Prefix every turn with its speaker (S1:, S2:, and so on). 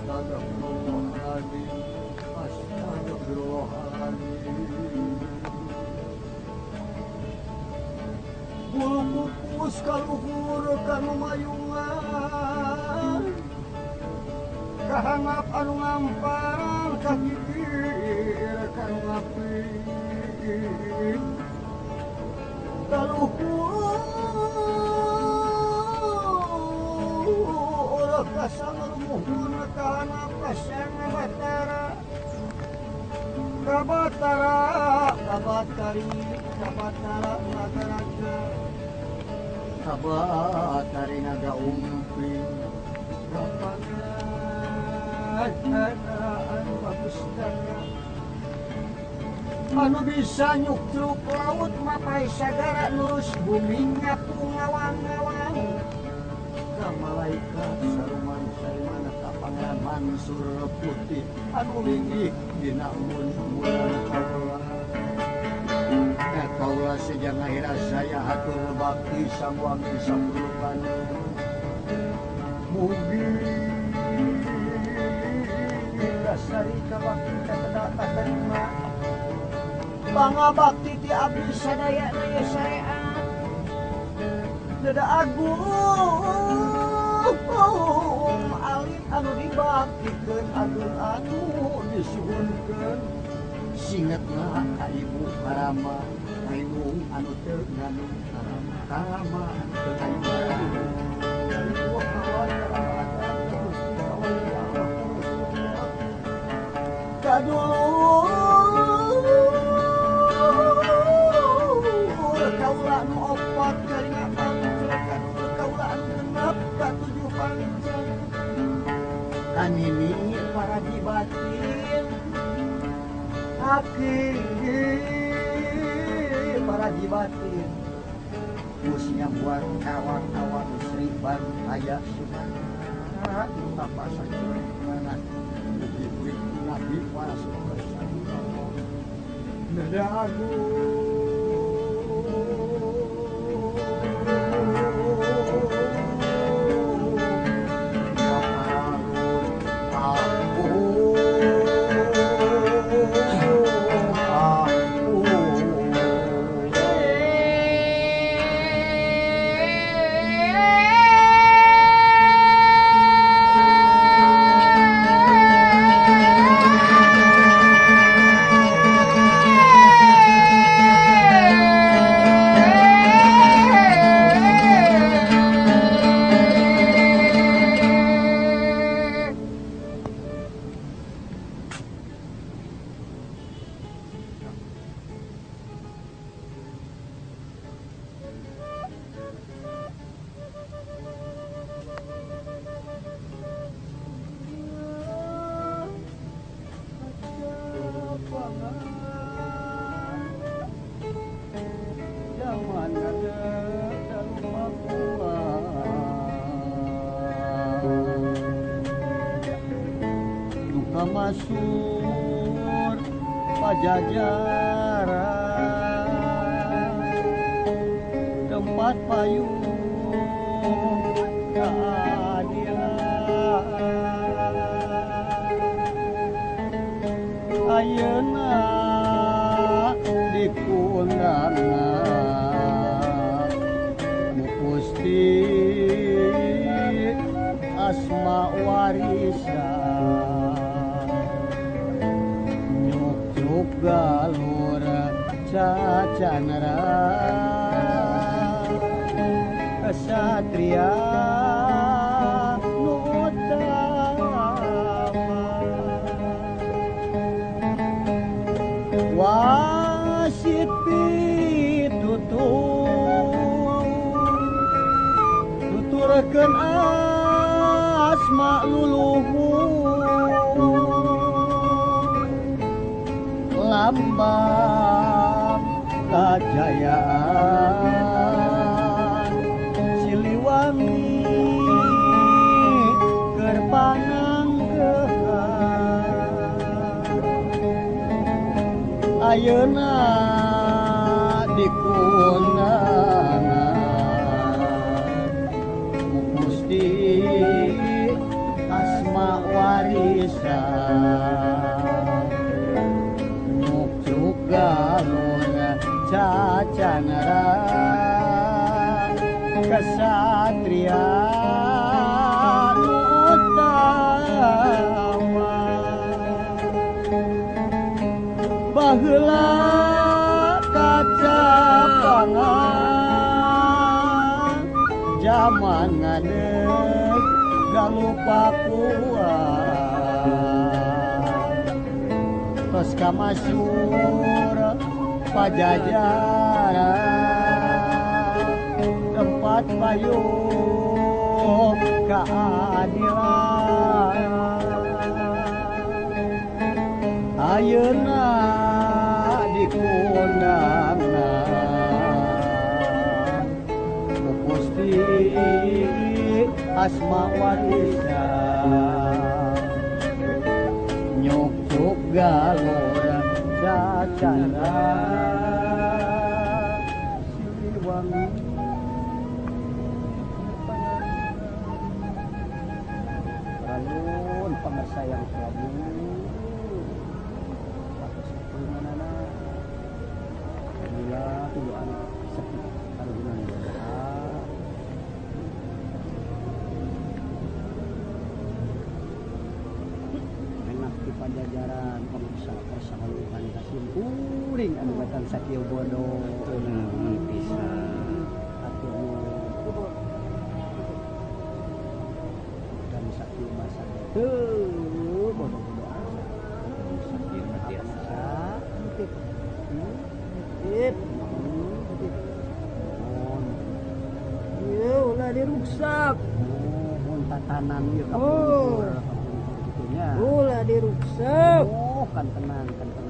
S1: Astagfirullahaladzim, astagfirullahaladzim. Bulu pupus kaluhur kanu mayungan, kahangap anu ngampar kakikir kanu ngapir. Kaluhur kasang lumuhun kahangap kasang batara, kabatara kabatari kabatara nagaraja, kabatari naga umpi anu bagus dana anu bisa nyuktruk laut mapai sagara nurus bumi nyapu ngawang-ngawang ka malaikat saruman sarimana ka Pangeran Mansur Putih anu linggih dina mun-munan kaula. Kaula sejang akhirat saya hatur bakti sangwangi sapulukan. Mugi kasari kabakti katerima pangabakti ti abdi sadaya na syariat dada agung alim anu dibaktikeun agung anu disuhunkeun singetna ka ibu karama kainung anu teu ngandung karama karama anu teu kandung ibu hawa karama terus kadulur kaula nu opat kalima pancen kadulur kaula anu genep katujuh pancen kanini para dibatin aki para dibatin musnya buat kawan-kawan Sri Bantaya Sumana tapasan mana Nabi para nada agung Masur Pajajaran tempat payung keadilan ayeuna dikundangan Gusti asma warisan galur cacanra kesatria nu utama wasit pitutur tuturkeun asma luluhur lambang kajayaan Siliwangi keur panangkehan ayeuna dikundangan ku Gusti asma Asma warisan nyukcuk galur cacanara kesatria utama baheula kacapangan jaman ngadeg Galuh Papua tos kamasyur Pajajaran tempat payung keadilan ayeuna dikundangna ku Gusti Asma warisan nyukcuk galur cacara Siliwangi Ranun pangersayang Prabu manana bila tuduhan sepi karugunan enak di Pajajaran pameksa persawaluhan kasimpuring anu batan sakieu bodoh
S2: nuhun pisan
S1: atuh dan sakieu basa teu bodoh-bodoh asa
S2: sakieu mah tiasa
S1: titip titip titip mohon
S3: ieu ulah diruksak
S1: mohon tatanan ieu kapungkur kitu nya
S3: ulah diruksak
S1: oh kan tenang kan tenang.